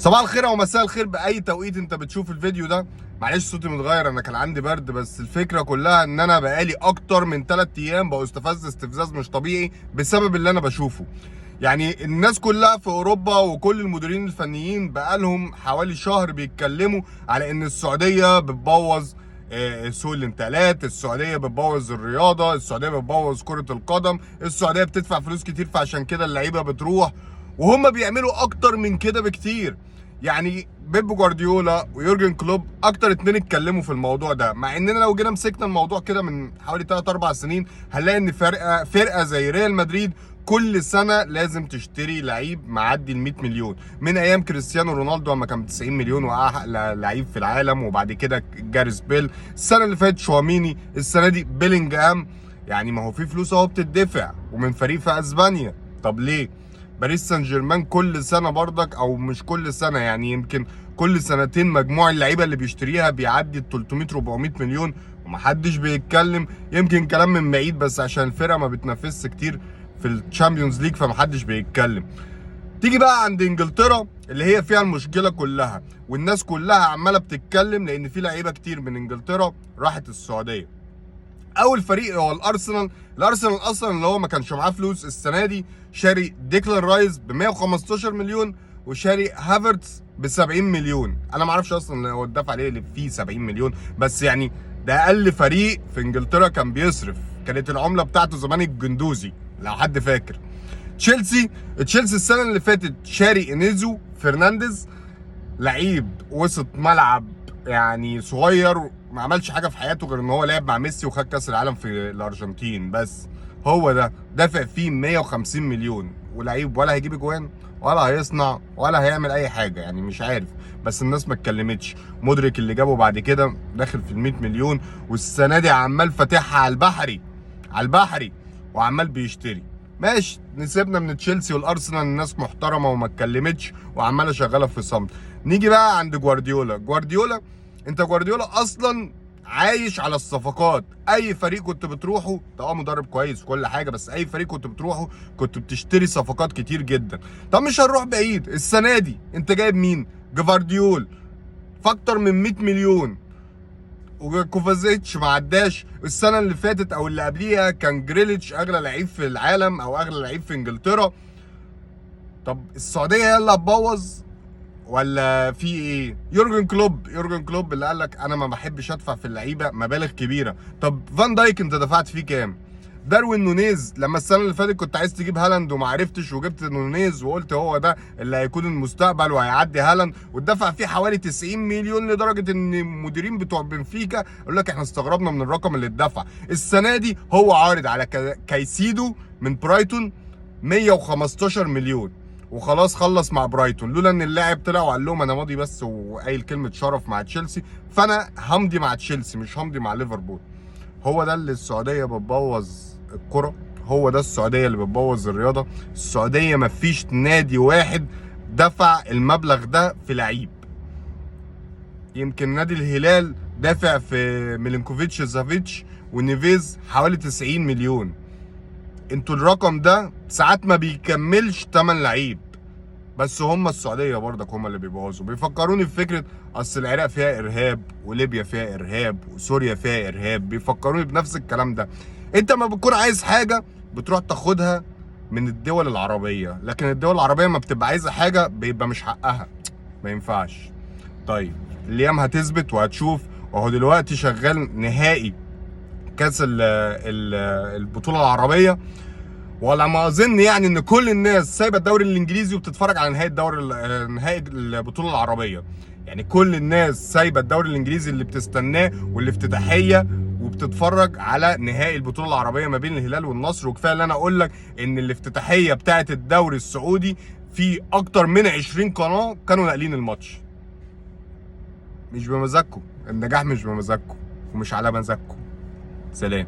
صباح الخير او مساء الخير باي توقيت انت بتشوف الفيديو ده. معلش صوتي متغير، انا كان عندي برد، بس الفكرة كلها ان انا بقالي اكتر من 3 ايام بستفز استفزاز مش طبيعي بسبب اللي انا بشوفه. يعني الناس كلها في اوروبا وكل المديرين الفنيين بقالهم حوالي شهر بيتكلموا على ان السعودية بتبوظ سوق الانتقالات، السعودية بتبوظ الرياضة، السعودية بتبوظ كره القدم، السعودية بتدفع فلوس كتير فعشان كده اللعيبة بتروح، وهم بيعملوا اكتر من كده بكتير. يعني بيب جوارديولا ويورجن كلوب اكتر اتنين اتكلموا في الموضوع ده، مع اننا لو جينا مسكنا الموضوع كده من حوالي 3 4 سنين هنلاقي ان فرقه زي ريال مدريد كل سنة لازم تشتري لعيب معدي ال 100 مليون، من ايام كريستيانو رونالدو لما كان ب 90 مليون واعلى لعيب في العالم، وبعد كده جاريث بيل، السنة اللي فاتت شواميني، السنة دي بيلينجهام. يعني ما هو في فلوس اهو بتدفع ومن فريق في اسبانيا. طب ليه باريس سان جيرمان كل سنة برضك، او مش كل سنة يعني يمكن كل سنتين، مجموع اللعيبة اللي بيشتريها بيعدي ال 300 400 مليون ومحدش بيتكلم، يمكن كلام من بعيد بس عشان الفرقة ما بتنافسش كتير في ال Champions League فمحدش بيتكلم. تيجي بقى عند انجلترا اللي هي فيها المشكلة كلها والناس كلها عماله بتتكلم لان في لعيبة كتير من انجلترا راحت السعودية. اول فريق هو الارسنال. الارسنال اصلا اللي هو ما كانش معاه فلوس السنة دي شاري ديكلان رايز ب 115 مليون وشاري هافرتز ب 70 مليون. انا ما اعرفش اصلا هو اتدفع عليه اللي فيه 70 مليون، بس يعني ده اقل فريق في انجلترا كان بيصرف، كانت العملة بتاعته زمان الجندوزي لو حد فاكر. تشيلسي السنة اللي فاتت شاري انيزو فرنانديز، لعيب وسط ملعب يعني صغير ما عملش حاجة في حياته غير ان هو لعب مع ميسي وخد كاس العالم في الارجنتين، بس هو ده دافع فيه 150 مليون، ولعيب ولا هيجيب اجوان ولا هيصنع ولا هيعمل اي حاجة، يعني مش عارف، بس الناس ما اتكلمتش. مدرك اللي جابه بعد كده داخل في ال 100 مليون، والسنة دي عمال فاتحها على البحري على البحري وعمال بيشتري. ماشي، نسيبنا من تشيلسي والارسنال، الناس محترمه وما اتكلمتش وعماله شغالة في صمت. نيجي بقى عند جوارديولا. جوارديولا انت جوارديولا اصلا عايش على الصفقات. اي فريق كنت بتروحه ده مدرب كويس وكل حاجة، بس اي فريق كنت بتروحه كنت بتشتري صفقات كتير جدا. طب مش هنروح بعيد، السنة دي انت جايب مين؟ جفارديول فاكتر من 100 مليون، وكوفازيتش ما عداش. السنة اللي فاتت او اللي قبليها كان جريليتش اغلى لعيب في العالم او اغلى لعيب في انجلترا. طب السعودية هي اللي هتبوظ ولا في ايه؟ يورجن كلوب، يورجن كلوب اللي قال لك انا ما بحبش ادفع في اللعيبة مبالغ كبيرة. طب فان دايك انت دفعت فيه كام؟ داروين نونيز لما السنة اللي فاتت كنت عايز تجيب هالاند وما عرفتش وجبت نونيز وقلت هو ده اللي هيكون المستقبل وهيعدي هالاند، واتدفع فيه حوالي 90 مليون، لدرجة ان المديرين بتوع بنفيكا يقول لك احنا استغربنا من الرقم اللي اتدفع. السنة دي هو عارض على كايسيدو من برايتون 115 مليون وخلاص خلص مع برايتون، لولا ان اللاعب طلع وقال لهم انا ماضي بس وقايل كلمة شرف مع تشيلسي، فانا همضي مع تشيلسي مش همضي مع ليفربول. هو ده اللي السعودية بتبوظ الكره، هو ده السعودية اللي بتبوظ الرياضة. السعودية مفيش نادي واحد دفع المبلغ ده في لعيب. يمكن نادي الهلال دافع في ميلينكوفيتش زافيتش ونيفيز حوالي 90 مليون. انتوا الرقم ده ساعات ما بيكملش تمن لعيب، بس هم السعودية برضك هم اللي بيبوظوا. بيفكروني بفكره اصل العراق فيها ارهاب وليبيا فيها ارهاب وسوريا فيها ارهاب، بيفكروني بنفس الكلام ده. انت ما بتكون عايز حاجة بتروح تاخدها من الدول العربية، لكن الدول العربية ما بتبقى عايزه حاجة بيبقى مش حقها، ما ينفعش. طيب الايام هتثبت وهتشوف. وهو دلوقتي شغال نهائي كاس البطولة العربية، ولا ما اظن يعني ان كل الناس سايبه الدوري الانجليزي وبتتفرج على نهائي الدوري نهائي البطولة العربية. يعني كل الناس سايبه الدوري الانجليزي اللي بتستناه والافتتاحيه وبتتفرج على نهائي البطولة العربية ما بين الهلال والنصر. وكفاية اللي انا اقول لك ان الافتتاحيه بتاعه الدوري السعودي في اكتر من 20 قناة كانوا ناقلين الماتش. مش بمزاجكم النجاح، مش بمزاجكم ومش على مزاجكم. سلام.